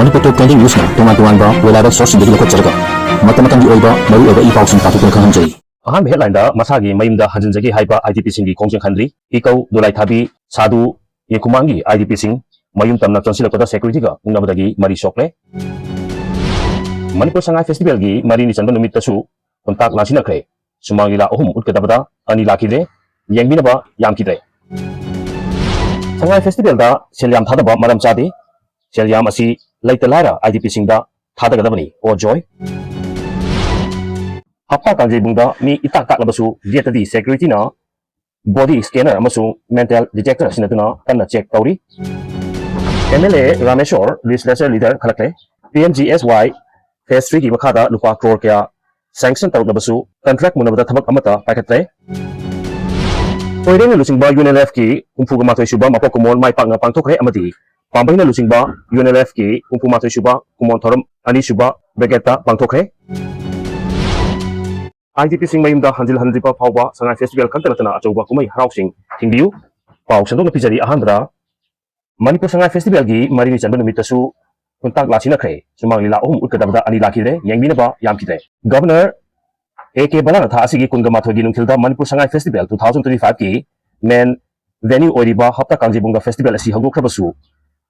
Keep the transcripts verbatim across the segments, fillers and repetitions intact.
ꯃꯅꯤꯄꯨꯔ ꯇꯣꯞ twenty ꯅ꯭ꯌꯨꯁꯅ ꯇꯣꯉꯥꯟ ꯇꯣꯉꯥꯟꯕ web ꯁꯣꯔꯁꯁꯤꯡꯗꯒꯤ ꯂꯧꯈꯠꯆꯔꯒ ꯃꯇꯝ ꯃꯇꯝꯒꯤ ꯑꯣꯏꯕ ꯃꯔꯨꯑꯣꯏꯕ ꯏ ꯄꯥꯎꯁꯤꯡ ꯇꯥꯊꯣꯛꯇꯨꯅ ꯈꯪꯍꯟꯖꯔꯤ꯫ ꯑꯍꯥꯟꯕ ꯍꯦꯗꯂꯥꯏꯟꯗ ꯃꯁꯥꯒꯤ ꯃꯌꯨꯝꯗ ꯍꯟꯖꯤꯟꯖꯒꯦ ꯍꯥꯏꯕ IDPꯁꯤꯡꯒꯤ ꯈꯣꯡꯖꯪ ꯍꯟꯗ꯭ꯔꯤ꯫ ꯏꯀꯧ ꯗꯣꯂꯥꯏ ꯊꯥꯕꯤ ꯁꯥꯗꯨ ꯌꯦꯡꯈꯨꯃꯥꯡꯒꯤ IDPꯁꯤꯡ ꯃꯌꯨꯝ ꯇꯝꯅ ꯆꯪꯁꯤꯜꯂꯛꯄꯗ ꯁꯦꯀ꯭ꯌꯨꯔꯤꯇꯤꯒ ꯎꯪꯅꯕꯗꯒꯤ ꯃꯔꯤ ꯁꯣꯛꯂꯦ꯫ ꯃꯅꯤꯄꯨꯔ ꯁꯉꯥꯏ ꯐꯦꯁꯇꯤꯚꯦꯜꯒꯤ ꯃꯔꯤꯅꯤ ꯆꯟꯕ ꯅꯨꯃꯤꯠꯇꯁꯨ ꯈꯨꯟꯇꯥꯛ ꯂꯥꯟꯁꯤꯟꯅꯈ꯭ꯔꯦ꯫ ꯁꯨꯃꯥꯡ ꯂꯤꯂꯥ ꯑꯍꯨꯝ ꯎꯠꯀꯗꯕꯗ ꯑꯅꯤ ꯂꯥꯛꯈꯤꯗ꯭ꯔꯦ꯫ ꯌꯦꯡꯕꯤꯅꯕ ꯌꯥꯝꯈꯤꯗ꯭ꯔꯦ꯫ ꯁꯉꯥꯏ ꯐꯦꯁꯇꯤꯚꯦꯜꯗ ꯁꯦꯜ ꯌꯥꯝ ꯊꯥꯗꯕ ꯃꯔꯝ ꯆꯥꯗꯦ꯫ ꯁꯦꯜ ꯌꯥꯝ ꯑꯁꯤ ꯂꯩꯇ ꯂꯥꯏꯔ IDPꯁꯤꯡꯗ ꯊꯥꯗꯒꯗꯕꯅꯤ꯫ ꯑꯣ ꯖꯣꯏ꯫ ꯍꯞꯇꯥ ꯀꯥꯡꯖꯩꯕꯨꯡꯗ ꯃꯤ ꯏꯇꯥꯛ ꯇꯥꯛꯂꯕꯁꯨ ꯒꯦꯠꯇꯗꯤ ꯁꯦꯀ꯭ꯌꯨꯔꯤꯇꯤꯅ ꯕꯣꯗꯤ ꯁ꯭ꯀꯦꯅꯔ ꯑꯃꯁꯨꯡ ꯃꯦꯇꯦꯜ ꯗꯤꯇꯦꯛꯇꯔ ꯁꯤꯖꯤꯟꯅꯗꯨꯅ ꯀꯟꯅ ꯆꯦꯛ ꯇꯧꯔꯤ꯫ MLA ꯔꯥꯃꯦꯁꯣꯔ ꯂꯤꯖꯤꯁꯂꯦꯆꯔ ꯂꯤꯗꯔ ꯈꯜꯂꯛꯂꯦ꯫ PMGSY ꯐꯦꯁ ꯊ꯭ꯔꯤꯒꯤ ꯃꯈꯥꯗ ꯂꯨꯄꯥ ꯀ꯭ꯔꯣꯔ ꯀꯌꯥ ꯁꯦꯡꯁꯟ ꯇꯧꯔꯛꯂꯕꯁꯨ ꯀꯟꯇ꯭ꯔꯦꯛ ꯃꯨꯟꯅꯕꯗ ꯊꯕꯛ ꯑꯃꯠꯇ ꯄꯥꯏꯈꯠꯇ꯭ꯔꯦ꯫ ꯀꯣꯏꯔꯦꯡꯅ ꯂꯨꯆꯤꯡꯕ UNLFꯀꯤ ꯍꯨꯝꯐꯨꯒ ꯃꯥꯊꯣꯏ ꯁꯨꯕ ꯃꯀꯣꯛ ꯀꯨꯝꯑꯣꯟ ꯃꯥꯏ ꯄꯥꯛꯅ ꯄꯥꯡꯊꯣꯛꯈ꯭ꯔꯦ ꯑꯃꯗꯤ ꯄꯥꯝꯕꯩꯅ ꯂꯨꯆꯤꯡꯕ UNLFꯀꯤ ꯍꯨꯝꯐꯨ ꯃꯥꯊꯣꯏ ꯁꯨꯕ ꯀꯨꯝꯑꯣꯟ ꯊꯧꯔꯝ ꯑꯅꯤꯁꯨꯕ ꯕ꯭ꯔꯤꯒꯦꯗꯇ ꯄꯥꯡꯊꯣꯛꯈ꯭ꯔꯦ꯫ IDPꯁꯤꯡ ꯃꯌꯨꯝꯗ ꯍꯟꯖꯤꯜꯍꯟꯗ꯭ꯔꯤꯕ ꯐꯥꯎꯕ ꯁꯉꯥꯏ ꯐꯦꯁꯇꯤꯚꯦꯜ ꯈꯛꯇ ꯅꯠꯇꯅ ꯑꯆꯧꯕ ꯀꯨꯝꯍꯩ ꯍꯔꯥꯎꯁꯤꯡ ꯊꯤꯡꯕꯤꯌꯨ꯫ ꯄꯥꯎ ꯁꯟꯗꯣꯛꯅ ꯄꯤꯖꯔꯤ꯫ ꯑꯍꯥꯟꯕꯗ, ꯃꯅꯤꯄꯨꯔ ꯁꯉꯥꯏ ꯐꯦꯁꯇꯤꯚꯦꯜꯒꯤ ꯃꯔꯤꯅꯤ ꯆꯟꯕ ꯅꯨꯃꯤꯠꯇꯁꯨ ꯈꯨꯟꯇꯥꯛ ꯂꯥꯟꯁꯤꯟꯅꯈ꯭ꯔꯦ꯫ ꯁꯨꯃꯥꯡ ꯂꯤꯂꯥ ꯑꯍꯨꯝ ꯎꯠꯀꯗꯕꯗ ꯑꯅꯤ ꯂꯥꯛꯈꯤꯗ꯭ꯔꯦ, ꯌꯦꯡꯕꯤꯅꯕ ꯌꯥꯝꯈꯤꯗ꯭ꯔꯦ꯫ ꯒꯚꯔꯅꯔ A K ꯕꯂꯥꯅ ꯊꯥ ꯑꯁꯤꯒꯤ ꯀꯨꯟꯒ ꯃꯥꯊꯣꯏꯒꯤ ꯅꯨꯡꯊꯤꯜꯗ Manipur Sangai festival two thousand twenty fiveꯀꯤ main venue ꯑꯣꯏꯔꯤꯕ ꯍꯞꯇꯥ ꯀꯥꯡꯖꯩꯕꯨꯡꯗ ꯐꯦꯁꯇꯤꯚꯦꯜ ꯑꯁꯤ ꯍꯧꯗꯣꯛꯈ꯭ꯔꯕꯁꯨ,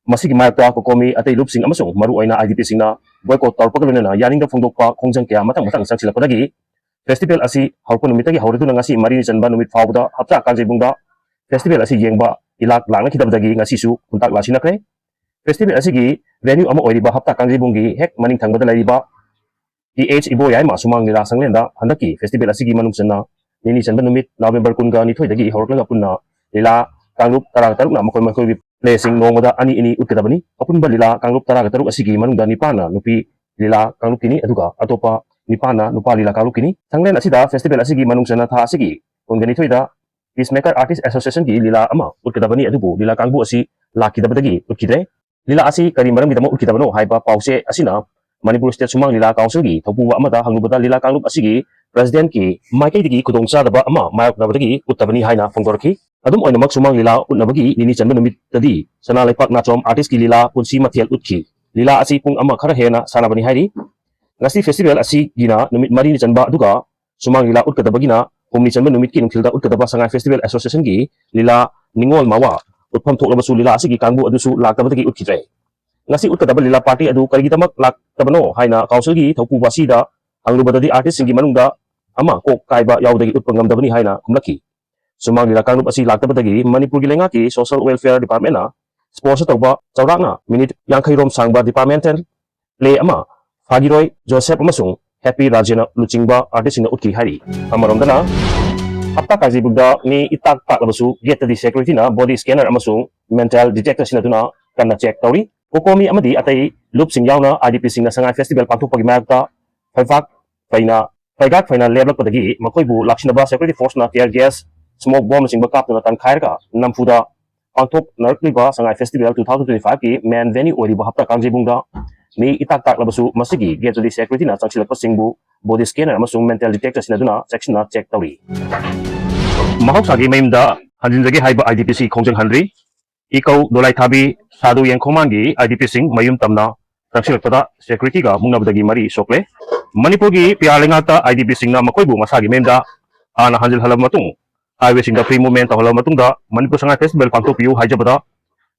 ꯃꯁꯤꯒꯤ ꯃꯥꯌꯣꯛꯇ COCOMI, ꯑꯇꯩ ꯂꯨꯞꯁꯤꯡ ꯑꯃꯁꯨꯡ ꯃꯔꯨꯑꯣꯏꯅ IDPꯁꯤꯡꯅ boycott ꯇꯧꯔꯛꯄꯒ ꯂꯣꯏꯅꯅ ꯌꯥꯅꯤꯡꯗꯕ ꯐꯣꯡꯗꯣꯛꯄ ꯈꯣꯡꯖꯪ ꯀꯌꯥ ꯃꯊꯪ ꯃꯊꯪ ꯆꯪꯁꯤꯜꯂꯛꯄꯗꯒꯤ ꯐꯦꯁꯇꯤꯚꯦꯜ ꯑꯁꯤ ꯍꯧꯔꯛꯄ ꯅꯨꯃꯤꯠꯇꯒꯤ ꯍꯧꯔꯗꯨꯅ ꯉꯁꯤ ꯃꯔꯤꯅꯤ ꯆꯟꯕ ꯅꯨꯃꯤꯠ ꯐꯥꯎꯕꯗ ꯍꯞꯇꯥ ꯀꯥꯡꯖꯩꯕꯨꯡꯗ ꯐꯦꯁꯇꯤꯚꯦꯜ ꯑꯁꯤ ꯌꯦꯡꯕ ꯏꯂꯥꯛ ꯂꯥꯛꯅꯈꯤꯗꯕꯗꯒꯤ ꯉꯁꯤꯁꯨ ꯈꯨꯟꯇꯥꯛ ꯂꯥꯟꯁꯤꯟꯅꯈ꯭ꯔꯦ꯫ ꯐꯦꯁꯇꯤꯚꯦꯜ ꯑꯁꯤꯒꯤ venue ꯑꯃ ꯑꯣꯏꯔꯤꯕ ꯍꯞꯇꯥ ꯀꯥꯡꯖꯩꯕꯨꯡꯒꯤ ꯍꯦꯛ ꯃꯅꯤꯡ ꯊꯪꯕꯗ ꯂꯩꯔꯤꯕ Th ꯏꯕꯣꯌꯥꯏꯃ ꯁꯨꯃꯥꯡ ꯂꯤꯂꯥ ꯁꯪꯂꯦꯟꯗ ꯍꯟꯗꯛꯀꯤ ꯐꯦꯁꯇꯤꯚꯦꯜ ꯑꯁꯤꯒꯤ ꯃꯅꯨꯡ ꯆꯟꯅ ꯅꯤꯅꯤ ꯆꯟꯕ ꯅꯨꯃꯤꯠ ꯅꯕꯦꯝꯕꯔ ꯀꯨꯟꯒ ꯅꯤꯊꯣꯏꯗꯒꯤ ꯍꯧꯔꯛꯂꯒ ꯄꯨꯟꯅ ꯂꯤꯂꯥ ꯀꯥꯡꯂꯨꯞ ꯇꯔꯥꯒ ꯇꯔꯨꯛꯅ ꯃꯈꯣꯏ ꯃꯈꯣꯏꯒꯤ ꯄ꯭ꯂꯦꯁꯤꯡ ꯅꯣꯡꯃꯗ ꯑꯅꯤ ꯑꯅꯤ ꯎꯠꯀꯗꯕꯅꯤ꯫ ꯑꯄꯨꯟꯕ ꯂꯤꯂꯥ ꯀꯥꯡꯂꯨꯞ ꯇꯔꯥꯒ ꯇꯔꯨꯛ ꯑꯁꯤꯒꯤ ꯃꯅꯨꯡꯗ ꯅꯤꯄꯥꯟꯅ ꯅꯨꯄꯤ ꯂꯤꯂꯥ ꯀꯥꯡꯂꯨꯞꯀꯤꯅꯤ, ꯑꯗꯨꯒ ꯑꯇꯣꯞꯄ ꯅꯤꯄꯥꯟꯅ ꯅꯨꯄꯥ ꯂꯤꯂꯥ ꯀꯥꯡꯂꯨꯞꯀꯤꯅꯤ꯫ ꯁꯪꯂꯦꯟ ꯑꯁꯤꯗ ꯐꯦꯁꯇꯤꯚꯦꯜ ꯑꯁꯤꯒꯤ ꯃꯅꯨꯡ ꯆꯟꯅ ꯊꯥ ꯑꯁꯤꯒꯤ ꯀꯨꯟꯒ ꯅꯤꯊꯣꯏꯗ Peacemaker Artist Associationꯒꯤ ꯂꯤꯂꯥ ꯑꯃ ꯎꯠꯀꯗꯕꯅꯤ, ꯑꯗꯨꯕꯨ ꯂꯤꯂꯥ ꯀꯥꯡꯕꯨ ꯑꯁꯤ ꯂꯥꯛꯈꯤꯗꯕꯗꯒꯤ ꯎꯠꯈꯤꯗ꯭ꯔꯦ꯫ ꯂꯤꯂꯥ ꯑꯁꯤ ꯀꯔꯤ ꯃꯔꯝꯒꯤꯗꯃꯛ ꯎꯠꯈꯤꯗꯕꯅꯣ ꯍꯥꯏꯕ ꯄꯥꯎꯆꯦ ꯑꯁꯤꯅ ꯃꯅꯤꯄꯨꯔ ꯁ꯭ꯇꯦꯠ ꯁꯨꯃꯥꯡ ꯂꯤꯂꯥ ꯀꯥꯎꯟꯁꯤꯜꯒꯤ ꯊꯧꯄꯨꯕ ꯑꯃꯗ ꯍꯪꯂꯨꯕꯗ, ꯂꯤꯂꯥ ꯀꯥꯡꯂꯨꯞ ꯑꯁꯤꯒꯤ ꯄ꯭ꯔꯦꯁꯤꯗꯦꯟꯠꯀꯤ ꯃꯥꯏꯀꯩꯗꯒꯤ ꯈꯨꯗꯣꯡꯆꯥꯗꯕ ꯑꯃ ꯃꯥꯌꯣꯛꯅꯕꯗꯒꯤ ꯎꯠꯇꯕꯅꯤ ꯍꯥꯏꯅ ꯐꯣꯡꯗꯣꯔꯛꯈꯤ꯫ ꯑꯗꯨꯝ ꯑꯣꯏꯅꯃꯛ, ꯁꯨꯃꯥꯡ ꯂꯤꯂꯥ ꯎꯠꯅꯕꯒꯤ ꯅꯤꯅꯤ ꯆꯟꯕ ꯅꯨꯃꯤꯠꯇꯗꯤ ꯁꯅꯥ ꯂꯩꯄꯥꯛ ꯅꯥꯆꯣꯝ ꯑꯥꯔꯇꯤꯁꯀꯤ ꯂꯤꯂꯥ ꯄꯨꯟꯁꯤ ꯃꯊꯦꯜ ꯎꯠꯈꯤ꯫ ꯂꯤꯂꯥ ꯑꯁꯤ ꯄꯨꯡ ꯑꯃ ꯈꯔ ꯍꯦꯟꯅ ꯁꯥꯟꯅꯕꯅꯤ ꯍꯥꯏꯔꯤ꯫ ꯉꯁꯤ ꯐꯦꯁꯇꯤꯚꯦꯜ ꯑꯁꯤꯒꯤꯅ ꯅꯨꯃꯤꯠ ꯃꯔꯤꯅꯤ ꯆꯟꯕ, ꯑꯗꯨꯒ ꯁꯨꯃꯥꯡ ꯂꯤꯂꯥ ꯎꯠꯀꯗꯕꯒꯤꯅ ꯍꯨꯝꯅꯤ ꯆꯟꯕ ꯅꯨꯃꯤꯠꯀꯤ ꯅꯨꯡꯊꯤꯜꯗ ꯎꯠꯀꯗꯕ ꯁꯉꯥꯏ ꯐꯦꯁꯇꯤꯚꯦꯜ ꯑꯦꯁꯣꯁꯤꯌꯦꯁꯟꯒꯤ ꯂꯤꯂꯥ ꯅꯤꯉꯣꯜ ꯃꯋꯥ ꯎꯠꯐꯝ ꯊꯣꯛꯂꯕꯁꯨ ꯂꯤꯂꯥ ꯑꯁꯤꯒꯤ ꯀꯥꯡꯕꯨ ꯑꯗꯨꯁꯨ ꯂꯥꯛꯇꯕꯗꯒꯤ ꯎꯠꯈꯤꯗ꯭ꯔꯦ꯫ ꯉꯁꯤ ꯎꯠꯀꯗꯕ ꯂꯤꯂꯥ ꯄꯥꯔꯇꯤ ꯑꯗꯨ ꯀꯔꯤꯒꯤꯗꯃꯛ ꯂꯥꯛꯇꯕꯅꯣ ꯍꯥꯏꯅ ꯀꯥꯎꯟꯁꯤꯜꯒꯤ ꯊꯧꯄꯨꯕ ꯑꯁꯤꯗ ꯍꯪꯂꯨꯕꯗꯗꯤ ꯑꯥꯔꯇꯤꯁꯁꯤꯡꯒꯤ ꯃꯅꯨꯡꯗ ꯑꯃ ꯀꯣꯛ ꯀꯥꯏꯕ ꯌꯥꯎꯗꯒꯤ ꯎꯠꯄ ꯉꯝꯗꯕꯅꯤ ꯍꯥꯏꯅ ꯈꯨꯝꯂꯛꯈꯤ꯫ ꯁꯨꯃꯥꯡ ꯂꯤꯂꯥ ꯀꯥꯡꯂꯨꯞ ꯑꯁꯤ ꯂꯥꯛꯇꯕꯗꯒꯤ ꯃꯅꯤꯄꯨꯔꯒꯤ ꯂꯩꯉꯥꯛꯀꯤ ꯁꯣꯁꯤꯌꯦꯜ ꯋꯦꯜꯐꯤꯌꯔ ꯗꯤꯄꯥꯔꯠꯃꯦꯟꯅ ꯁ꯭ꯄꯣꯟꯁꯔ ꯇꯧꯕ ꯆꯥꯎꯔꯥꯛꯅ ꯃꯤꯅꯤꯠ ꯌꯥꯡꯈꯩꯔꯣꯝ ꯁꯥꯡꯕ ꯗꯤꯄꯥꯔꯠꯃꯦꯟꯇꯦꯜ ꯄ꯭ꯂꯦ ꯑꯃ ꯐꯥꯒꯤꯔꯣꯏ ꯖꯣꯁꯦꯐ ꯑꯃꯁꯨꯡ ꯍꯦꯄꯤ ꯔꯥꯖꯦꯅ ꯂꯨꯆꯤꯡꯕ ꯑꯥꯔꯇꯤꯁꯁꯤꯡꯅ ꯎꯠꯈꯤ ꯍꯥꯏꯔꯤ꯫ ꯑꯃꯔꯣꯝꯗꯅ, ꯍꯞꯇꯥ ꯀꯥꯡꯖꯩꯕꯨꯡꯗ ꯃꯤ ꯏꯇꯥꯛ ꯇꯥꯛꯂꯕꯁꯨ ꯒꯦꯠꯇꯗꯤ ꯁꯦꯀ꯭ꯌꯨꯔꯤꯇꯤꯅ ꯕꯣꯗꯤ ꯁ꯭ꯀꯦꯅꯔ ꯑꯃꯁꯨꯡ ꯃꯦꯟꯇꯦꯜ ꯗꯤꯇꯦꯛꯇꯔ ꯁꯤꯖꯤꯟꯅꯗꯨꯅ ꯀꯟꯅ ꯆꯦꯛ ꯇꯧꯔꯤ꯫ ꯀꯣꯀꯣꯃꯤ ꯑꯃꯗꯤ ꯑꯇꯩ ꯂꯨꯞꯁꯤꯡ ꯌꯥꯎꯅ ꯑꯥꯏ ꯗꯤ ꯄꯤꯁꯤꯡꯅ ꯁꯉꯥꯏ ꯐꯦꯁꯇꯤꯚꯦꯜ ꯄꯥꯡꯊꯣꯛꯄꯒꯤ ꯃꯥꯌꯣꯛꯇ ꯐꯩꯕꯥꯛ ꯐꯩꯅ ꯄꯩꯒꯥꯛ ꯐꯩꯅ ꯂꯦꯞꯂꯛꯄꯗꯒꯤ ꯃꯈꯣꯏꯕꯨ ꯂꯥꯛꯁꯤꯟꯅꯕ ꯁꯦꯀ꯭ꯌꯨꯔꯤꯇꯤ ꯐꯣꯔꯁꯅ ꯇꯤꯌꯔ ꯒ꯭ꯌꯥꯁ, ꯁ꯭ꯃꯣꯛ ꯕꯣꯝꯅꯆꯤꯡꯕ ꯀꯥꯞꯇꯨꯅ ꯇꯟꯈꯥꯏꯔꯒ ꯅꯝꯐꯨꯗ ꯄꯥꯡꯊꯣꯛꯅꯔꯛꯂꯤꯕ ꯁꯉꯥꯏ festival two thousand twenty five ꯀꯤ ꯃꯦꯟ ꯚꯦꯅ꯭ꯌꯨ ꯑꯣꯏꯔꯤꯕ ꯍꯞꯇꯥ ꯀꯥꯡꯖꯩꯕꯨꯡꯗ ꯃꯤ ꯏꯇꯥꯛ ꯇꯥꯛꯂꯕꯁꯨ ꯃꯁꯤꯒꯤ ꯒꯦꯠꯇꯨꯗꯤ ꯁꯦꯀ꯭ꯌꯨꯔꯤꯇꯤꯅ ꯆꯪꯁꯤꯜꯂꯛꯄꯁꯤꯡꯕꯨ ꯕꯣꯗꯤ ꯁ꯭ꯀꯦꯅꯔ ꯑꯃꯁꯨꯡ ꯃꯦꯟꯇꯦꯜ ꯗꯤꯇꯦꯛꯇꯔ ꯁꯤꯖꯤꯟꯅꯗꯨꯅ ꯆꯦꯛꯁꯤꯟꯅ ꯆꯦꯛ ꯇꯧꯔꯤ꯫ ꯃꯍꯧꯁꯥꯒꯤ ꯃꯌꯨꯝꯗ ꯍꯟꯖꯤꯟꯖꯒꯦ ꯍꯥꯏꯕ ꯑꯥꯏ ꯗꯤ ꯄꯤ ꯁꯤ ꯈꯣꯡꯖꯪ ꯍꯟꯗ꯭ꯔꯤ꯫ ꯏꯀꯧ ꯗꯣꯂꯥꯏꯊꯥꯕꯤ ꯁꯥꯗꯨ ꯌꯦꯡꯈꯣꯃꯥꯟꯒꯤ ꯑꯥꯏ ꯗꯤ ꯄꯤꯁꯤꯡ ꯃꯌꯨꯝ ꯇꯝꯅ ꯆꯪꯁꯤꯜꯂꯛꯄꯗ ꯁꯦꯀ꯭ꯌꯨꯔꯤꯇꯤꯒ ꯃꯨꯛꯅꯕꯗꯒꯤ ꯃꯔꯤ ꯁꯣꯛꯂꯦ꯫ ꯃꯅꯤꯄꯨꯔꯒꯤ ꯄꯤꯌꯥꯔ ꯂꯩꯉꯥꯛꯇ ꯑꯥꯏ ꯗꯤ ꯄꯤꯁꯤꯡꯅ ꯃꯈꯣꯏꯕꯨ ꯃꯁꯥꯒꯤ ꯃꯌꯨꯝꯗ ꯍꯥꯟꯅ ꯍꯟꯖꯤꯜꯍꯜꯂꯕ ꯃꯇꯨꯡ, ꯍꯥꯏꯋꯦꯁꯤꯡꯗ ꯐ꯭ꯔꯤ ꯃꯨꯚꯃꯦꯟ ꯇꯧꯍꯜꯂꯕ ꯃꯇꯨꯡꯗ ꯃꯅꯤꯄꯨꯔ ꯁꯉꯥꯏ ꯐꯦꯁꯇꯤꯚꯦꯜ ꯄꯥꯡꯊꯣꯛꯄꯤꯌꯨ ꯍꯥꯏꯖꯕꯗ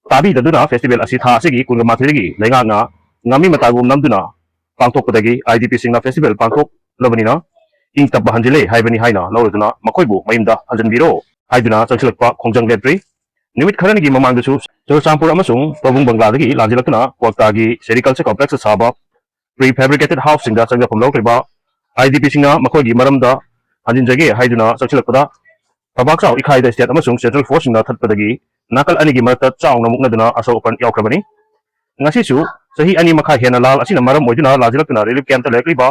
ꯇꯥꯕꯤꯗꯗꯨꯅ ꯐꯦꯁꯇꯤꯚꯦꯜ ꯑꯁꯤ ꯊꯥ ꯑꯁꯤꯒꯤ ꯀꯨꯟꯃꯥꯊꯣꯏꯗꯒꯤ ꯂꯩꯉꯥꯛꯅ ꯉꯥꯃꯤ ꯃꯇꯥꯒꯨꯝ ꯅꯝꯗꯨꯅ ꯄꯥꯡꯊꯣꯛꯄꯗꯒꯤ ꯑꯥꯏ ꯗꯤ ꯄꯤꯁꯤꯡꯅ ꯐꯦꯁꯇꯤꯚꯦꯜ ꯄꯥꯡꯊꯣꯛꯂꯕꯅꯤꯅ ꯏꯪ ꯇꯞꯄ ꯍꯟꯖꯤꯜꯂꯦ ꯍꯥꯏꯕꯅꯤ ꯍꯥꯏꯅ ꯂꯧꯔꯗꯨꯅ ꯃꯈꯣꯏꯕꯨ ꯃꯌꯨꯝꯗ ꯍꯟꯖꯤꯟꯕꯤꯔꯣ ꯍꯥꯏꯗꯨꯅ ꯆꯪꯁꯤꯜꯂꯛꯄ ꯈꯣꯡꯖꯪ ꯂꯦꯞꯇ꯭ꯔꯤ꯫ ꯅꯨꯃꯤꯠ ꯈꯔꯅꯤꯒꯤ ꯃꯃꯥꯡꯗꯁꯨ ꯆꯨꯔꯆꯥꯟꯄꯨꯔ ꯑꯃꯁꯨꯡ ꯄ꯭ꯔꯣꯕꯨꯡ ꯕꯪꯒ꯭ꯂꯥꯗꯒꯤ ꯂꯥꯟꯖꯦꯜꯂꯛꯇꯨꯅ ꯀ꯭ꯋꯥꯛꯇꯥꯒꯤ ꯁꯦꯔꯤꯀꯜꯆꯔ ꯀꯣꯝꯄ꯭ꯂꯦꯛꯁꯇ ꯁꯥꯕ ꯄ꯭ꯔꯤ ꯐꯦꯕ꯭ꯔꯤꯀꯦꯇꯦꯗ ꯍꯥꯎꯁꯁꯤꯡꯗ ꯆꯪꯖꯐꯝ ꯂꯧꯈ꯭ꯔꯤꯕ ꯑꯥꯏ ꯗꯤ ꯄꯤꯁꯤꯡꯅ ꯃꯈꯣꯏꯒꯤ ꯃꯔꯝꯗ ꯍꯟꯖꯤꯟꯖꯒꯦ ꯍꯥꯏꯗꯨꯅ ꯆꯪꯁꯤꯜꯂꯛꯄꯗ ꯊꯕꯥꯛ ꯆꯥꯎ ꯏꯈꯥꯏꯗ ꯁ꯭ꯇꯦꯠ ꯑꯃꯁꯨꯡ ꯁꯦꯟꯇ꯭ꯔꯦꯜ ꯐꯣꯔꯁꯁꯤꯡꯅ ꯊꯠꯄꯗꯒꯤ ꯅꯥꯀꯜ ꯑꯅꯤꯒꯤ ꯃꯔꯛꯇ ꯆꯥꯎꯅ ꯃꯨꯛꯅꯗꯨꯅ ꯑꯁꯣꯛ ꯑꯄꯟ ꯌꯥꯎꯈ꯭ꯔꯕꯅꯤ꯫ ꯉꯁꯤꯁꯨ ꯆꯍꯤ ꯑꯅꯤ ꯃꯈꯥꯏ ꯍꯦꯟꯅ ꯂꯥꯜ ꯑꯁꯤꯅ ꯃꯔꯝ ꯑꯣꯏꯗꯨꯅ ꯂꯥꯟꯖꯦꯜꯂꯛꯇꯨꯅ ꯔꯤꯂꯤꯐ ꯀꯦꯝꯞꯇ ꯂꯩꯔꯛꯂꯤꯕ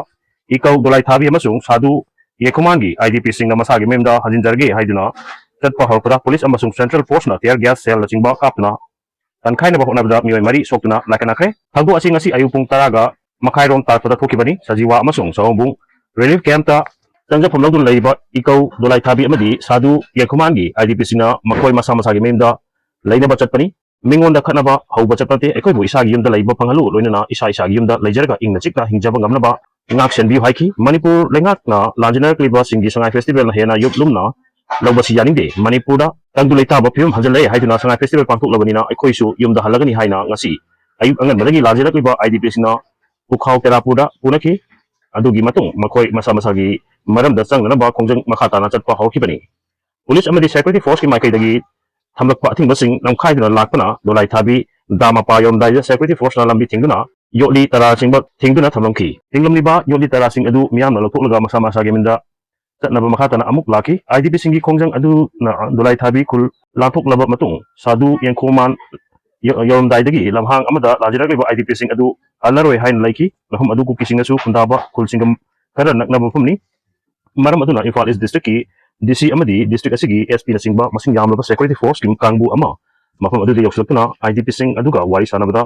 ꯏꯀꯧ ꯗꯣꯂꯥꯏꯊꯥꯕꯤ ꯑꯃꯁꯨꯡ ꯁꯥꯗꯨ ꯌꯦꯈꯨꯃꯥꯟꯒꯤ ꯑꯥꯏ ꯗꯤ ꯄꯤꯁꯤꯡꯅ ꯃꯁꯥꯒꯤ ꯃꯌꯨꯝꯗ ꯍꯟꯖꯤꯟꯖꯔꯒꯦ ꯍꯥꯏꯗꯨꯅ ꯆꯠꯄ ꯍꯧꯔꯛꯄꯗ ꯄꯨꯂꯤꯁ ꯑꯃꯁꯨꯡ ꯁꯦꯟꯇ꯭ꯔꯦꯜ ꯐꯣꯔꯁꯅ ꯇꯤꯌꯔ ꯒ꯭ꯌꯥꯁ ꯁꯦꯜꯅꯆꯤꯡꯕ ꯀꯥꯞꯇꯨꯅ ꯀꯟꯈꯥꯏꯅꯕ ꯍꯣꯠꯅꯕꯗ ꯃꯤꯑꯣꯏ ꯃꯔꯤ ꯁꯣꯛꯇꯨꯅ ꯂꯥꯏꯀꯠꯅꯈ꯭ꯔꯦ꯫ ꯊꯧꯗꯣꯛ ꯑꯁꯤ ꯉꯁꯤ ꯑꯌꯨꯛ ꯄꯨꯡ ꯇꯔꯥꯒ ꯃꯈꯥꯏꯔꯣꯝ ꯇꯥꯔꯛꯄꯗ ꯊꯣꯛꯈꯤꯕꯅꯤ꯫ ꯁꯖꯤꯋꯥ ꯑꯃꯁꯨꯡ ꯁꯑꯣꯝꯕꯨꯡ ꯔꯤꯂꯤꯐ ꯀꯦꯝꯞꯇ ꯆꯪꯖꯐꯝ ꯂꯧꯗꯨꯅ ꯂꯩꯔꯤꯕ ꯏꯀꯧ ꯗꯣꯂꯥꯏꯊꯥꯕꯤ ꯑꯃꯗꯤ ꯁꯥꯗꯨ ꯌꯦꯈꯨꯃꯥꯟꯒꯤ ꯑꯥꯏ ꯗꯤ ꯄꯤꯁꯤꯡꯅ ꯃꯈꯣꯏ ꯃꯁꯥ ꯃꯁꯥꯒꯤ ꯃꯌꯨꯝꯗ ꯂꯩꯅꯕ ꯆꯠꯄꯅꯤ꯫ ꯃꯤꯉꯣꯟꯗ ꯈꯠꯅꯕ ꯍꯧꯕ ꯆꯠꯄ ꯅꯠꯇꯦ, ꯑꯩꯈꯣꯏꯕꯨ ꯏꯁꯥꯒꯤ ꯌꯨꯝꯗ ꯂꯩꯕ ꯐꯪꯍꯜꯂꯨ, ꯂꯣꯏꯅꯅ ꯏꯁꯥ ꯏꯁꯥꯒꯤ ꯌꯨꯝꯗ ꯂꯩꯖꯔꯒ ꯏꯪꯅ ꯆꯤꯛꯅ ꯍꯤꯡꯖꯕ ꯉꯝꯅꯕ ꯉꯥꯛ ꯁꯦꯟꯕꯤꯌꯨ ꯍꯥꯏꯈꯤ꯫ ꯃꯅꯤꯄꯨꯔ ꯂꯩꯉꯥꯛꯅ ꯂꯥꯟꯖꯦꯟꯅꯔꯛꯂꯤꯕꯁꯤꯡꯒꯤ ꯁꯉꯥꯏ ꯐꯦꯁꯇꯤꯚꯦꯜꯅ ꯍꯦꯟꯅ ꯌꯨꯝꯂꯨꯝꯅ ꯂꯧꯕꯁꯤ ꯌꯥꯅꯤꯡꯗꯦ꯫ ꯃꯅꯤꯄꯨꯔꯗ ꯇꯪꯗꯨ ꯂꯩꯇꯥꯕ ꯐꯤꯕꯝ ꯍꯟꯖꯤꯜꯂꯦ ꯍꯥꯏꯗꯨꯅ ꯁꯉꯥꯏ ꯐꯦꯁꯇꯤꯚꯦꯜ ꯄꯥꯡꯊꯣꯛꯂꯕꯅꯤꯅ ꯑꯩꯈꯣꯏꯁꯨ ꯌꯨꯝꯗ ꯍꯜꯂꯒꯅꯤ ꯍꯥꯏꯅ ꯉꯁꯤ ꯑꯌꯨꯛ ꯑꯉꯟꯕꯗꯒꯤ ꯂꯥꯟꯖꯦꯟꯅꯔꯛꯂꯤꯕ ꯑꯥꯏ ꯗꯤ ꯄꯤꯁꯤꯡꯅ ꯄꯨꯈꯥꯎ ꯇꯦꯔꯥꯄꯨꯔꯗ ꯄꯨꯅꯈꯤ꯫ ꯑꯗꯨꯒꯤ ꯃꯇꯨꯡ ꯃꯈꯣꯏ ꯃꯁꯥ ꯃꯁꯥꯒꯤ ꯃꯔꯝꯗ ꯆꯪꯅꯅꯕ ꯈꯣꯡꯖꯪ ꯃꯈꯥ ꯇꯥꯅ ꯆꯠꯄ ꯍꯧꯔꯛꯈꯤꯕꯅꯤ꯫ ꯄꯨꯂꯤꯁ ꯑꯃꯗꯤ ꯁꯦꯀ꯭ꯌꯨꯔꯤꯇꯤ ꯐꯣꯔꯁꯀꯤ ꯃꯥꯏꯀꯩꯗꯒꯤ ꯊꯝꯂꯛꯄ ꯑꯊꯤꯡꯕꯁꯤꯡ ꯅꯝꯈꯥꯏꯗꯨꯅ ꯂꯥꯛꯄꯅ ꯗꯣꯂꯥꯏ ꯊꯥꯕꯤ ꯗꯥꯝ ꯃꯄꯥ ꯌꯧꯔꯝꯗꯥꯏꯗ ꯁꯦꯀ꯭ꯌꯨꯔꯤꯇꯤ ꯐꯣꯔꯁꯅ ꯂꯝꯕꯤ ꯊꯤꯡꯗꯨꯅ ꯌꯣꯠꯂꯤ ꯇꯔꯥꯆꯤꯡꯕ ꯊꯤꯡꯗꯨꯅ ꯊꯝꯂꯝꯈꯤ꯫ ꯊꯤꯡꯂꯝꯂꯤꯕ ꯌꯣꯠꯂꯤ ꯇꯔꯥꯁꯤꯡ ꯑꯗꯨ ꯃꯤꯌꯥꯝꯅ ꯂꯧꯊꯣꯛꯂꯒ ꯃꯁꯥ ꯃꯁꯥꯒꯤ ꯃꯤꯟꯗ ꯆꯠꯅꯕ ꯃꯈꯥ ꯇꯥꯅ ꯑꯃꯨꯛ ꯂꯥꯛꯈꯤ꯫ ꯑꯥꯏ ꯗꯤ ꯄꯤꯁꯤꯡꯒꯤ ꯈꯣꯡꯖꯪ ꯑꯗꯨꯅ ꯗꯣꯂꯥꯏ ꯊꯥꯕꯤ ꯈꯨꯜ ꯂꯥꯟꯊꯣꯛꯂꯕ ꯃꯇꯨꯡ ꯁꯥꯗꯨ ꯌꯦꯡꯈꯣꯃꯥꯟ ꯌ-, ꯌꯧꯔꯝꯗꯥꯏꯗꯒꯤ ꯂꯝꯍꯥꯡ ꯑꯃꯗ ꯂꯥꯟꯖꯦꯟꯅꯔꯛꯂꯤꯕ ꯑꯥꯏ ꯗꯤ ꯄꯤꯁꯤꯡ ꯑꯗꯨ ꯍꯜꯂꯔꯣꯏ ꯍꯥꯏꯅ ꯂꯩꯈꯤ꯫ ꯃꯐꯝ ꯑꯗꯨ ꯀꯨꯀꯤꯁꯤꯡꯅꯁꯨ ꯈꯨꯟꯗꯥꯕ ꯈꯨꯜꯁꯤꯡꯒ ꯈꯔ ꯅꯛꯅꯕ ꯃꯐꯝꯅꯤ꯫ ꯃꯔꯝ ꯑꯗꯨꯅ ꯏꯝꯐꯥꯜ ꯏꯁ ꯗꯤꯁꯇ꯭ꯔꯤꯛꯀꯤ ꯗꯤ ꯁꯤ ꯑꯃꯗꯤ ꯗꯤꯁꯇ꯭ꯔꯤꯛ ꯑꯁꯤꯒꯤ ꯑꯦꯁ ꯄꯤꯅꯆꯤꯡꯕ ꯃꯁꯤꯡ ꯌꯥꯝꯂꯕ ꯁꯦꯀ꯭ꯌꯨꯔꯤꯇꯤ ꯐꯣꯔꯁꯀꯤ ꯀꯥꯡꯕꯨ ꯑꯃ ꯃꯐꯝ ꯑꯗꯨꯗ ꯌꯧꯁꯤꯜꯂꯛꯇꯨꯅ ꯑꯥꯏ ꯗꯤ ꯄꯤꯁꯤꯡ ꯑꯗꯨꯒ ꯋꯥꯔꯤ ꯁꯥꯟꯅꯕꯗ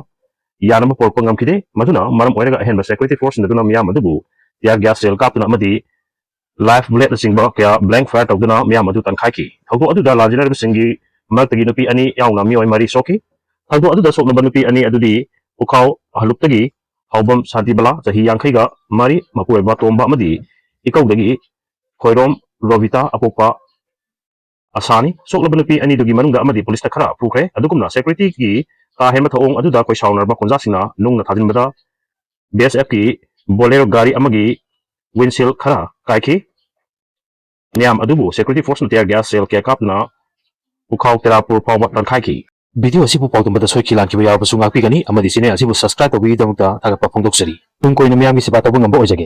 ꯌꯥꯅꯕ ꯄꯨꯔꯛꯄ ꯉꯝꯈꯤꯗꯦ꯫ ꯃꯗꯨꯅ ꯃꯔꯝ ꯑꯣꯏꯔꯒ ꯑꯍꯦꯟꯕ ꯁꯦꯀ꯭ꯌꯨꯔꯤꯇꯤ ꯐꯣꯔꯁꯁꯤꯡ ꯑꯗꯨꯅ ꯃꯤꯌꯥꯝ ꯑꯗꯨꯕꯨ ꯇꯤꯌꯥꯔ ꯒ꯭ꯌꯥꯁ ꯁꯦꯜ ꯀꯥꯞꯇꯨꯅ ꯑꯃꯗꯤ ꯂꯥꯏꯐ ꯕꯨꯂꯦꯠꯅꯆꯤꯡꯕ ꯀꯌꯥ ꯕ꯭ꯂꯦꯡ ꯐꯥꯌꯔ ꯇꯧꯗꯨꯅ ꯃꯤꯌꯥꯝ ꯑꯗꯨ ꯇꯥꯟꯈꯥꯏꯈꯤ꯫ ꯊꯧꯗꯣꯛ ꯑꯗꯨꯗ ꯂꯥꯟꯖꯦꯟꯅꯔꯤꯕꯁꯤꯡꯒꯤ ꯃꯔꯛꯇꯒꯤ ꯅꯨꯄꯤ ꯑꯅꯤ ꯌꯥꯎꯅ ꯃꯤꯑꯣꯏ ꯃꯔꯤ ꯁꯣꯛꯈꯤ꯫ ꯊꯧꯗꯣꯛ ꯑꯗꯨꯗ ꯁꯣꯛꯅꯕ ꯅꯨꯄꯤ ꯑꯅꯤ ꯑꯗꯨꯗꯤ ꯄꯨꯈꯥꯎ ꯍꯂꯨꯞꯇꯒꯤ ꯍꯥꯎꯕꯝ ꯁꯥꯟꯇꯤꯕꯂꯥ, ꯆꯍꯤ ꯌꯥꯡꯈꯩꯒ ꯃꯔꯤ, ꯃꯄꯨꯔꯣꯏꯕ ꯇꯣꯝꯕ ꯑꯃꯗꯤ ꯏꯀꯧꯗꯒꯤ ꯈꯣꯏꯔꯣꯝ ꯔꯣꯕꯤꯇꯥ, ꯑꯄꯣꯛꯄ ꯑꯁꯥꯅꯤ꯫ ꯁꯣꯛꯂꯕ ꯅꯨꯄꯤ ꯑꯅꯤꯗꯨꯒꯤ ꯃꯅꯨꯡꯗ ꯑꯃꯗꯤ ꯄꯨꯂꯤꯁꯇ ꯈꯔ ꯄꯨꯈ꯭ꯔꯦ꯫ ꯑꯗꯨꯒꯨꯝꯅ ꯁꯦꯀ꯭ꯌꯨꯔꯤꯇꯤꯒꯤ ꯀꯥ ꯍꯦꯟꯕ ꯊꯧꯑꯣꯡ ꯑꯗꯨꯗ ꯀꯣꯏꯁꯥꯎꯅꯔꯕ ꯈꯨꯟꯖꯥꯁꯤꯡꯅ ꯅꯨꯡꯅ ꯊꯥꯖꯤꯟꯕꯗ ꯕꯤ ꯑꯦꯁ ꯑꯦꯐꯀꯤ ꯕꯣꯂꯦꯔꯣ ꯒꯥꯔꯤ ꯑꯃꯒꯤ ꯋꯤꯟꯁꯤꯜ ꯈꯔ ꯀꯥꯏꯈꯤ꯫ ꯃꯤꯌꯥꯝ ꯑꯗꯨꯕꯨ ꯁꯦꯀ꯭ꯌꯨꯔꯤꯇꯤ ꯐꯣꯔꯁꯅ ꯇꯤꯌꯥꯔ ꯒ꯭ꯌꯥꯁ ꯁꯦꯜ ꯀꯌꯥ ꯀꯥꯞꯇꯨꯅ ꯄꯨꯈꯥꯎ ꯇꯦꯔꯥꯄꯨꯔ ꯐꯥꯎꯕ ꯇꯥꯟꯈꯥꯏꯈꯤ꯫ ꯚꯤꯗꯤꯑꯣ ꯑꯁꯤꯕꯨ ꯄꯥꯎꯗꯝꯕꯗ ꯁꯣꯏꯈꯤ ꯂꯥꯟꯈꯤꯕ ꯌꯥꯎꯔꯕꯁꯨ ꯉꯥꯛꯄꯤꯒꯅꯤ ꯑꯃꯗꯤ ꯆꯦꯅꯦꯜ ꯑꯁꯤꯕꯨ ꯁꯕꯁꯀ꯭ꯔꯥꯏꯕ ꯇꯧꯕꯤꯕꯒꯤꯗꯃꯛꯇ ꯊꯥꯒꯠꯄ ꯐꯣꯡꯗꯣꯛꯆꯔꯤ꯫ ꯇꯨꯡ ꯀꯣꯏꯅ ꯃꯤꯌꯥꯝꯒꯤ ꯁꯦꯕꯥ ꯇꯧꯕ ꯉꯝꯕ ꯑꯣꯏꯖꯒꯦ꯫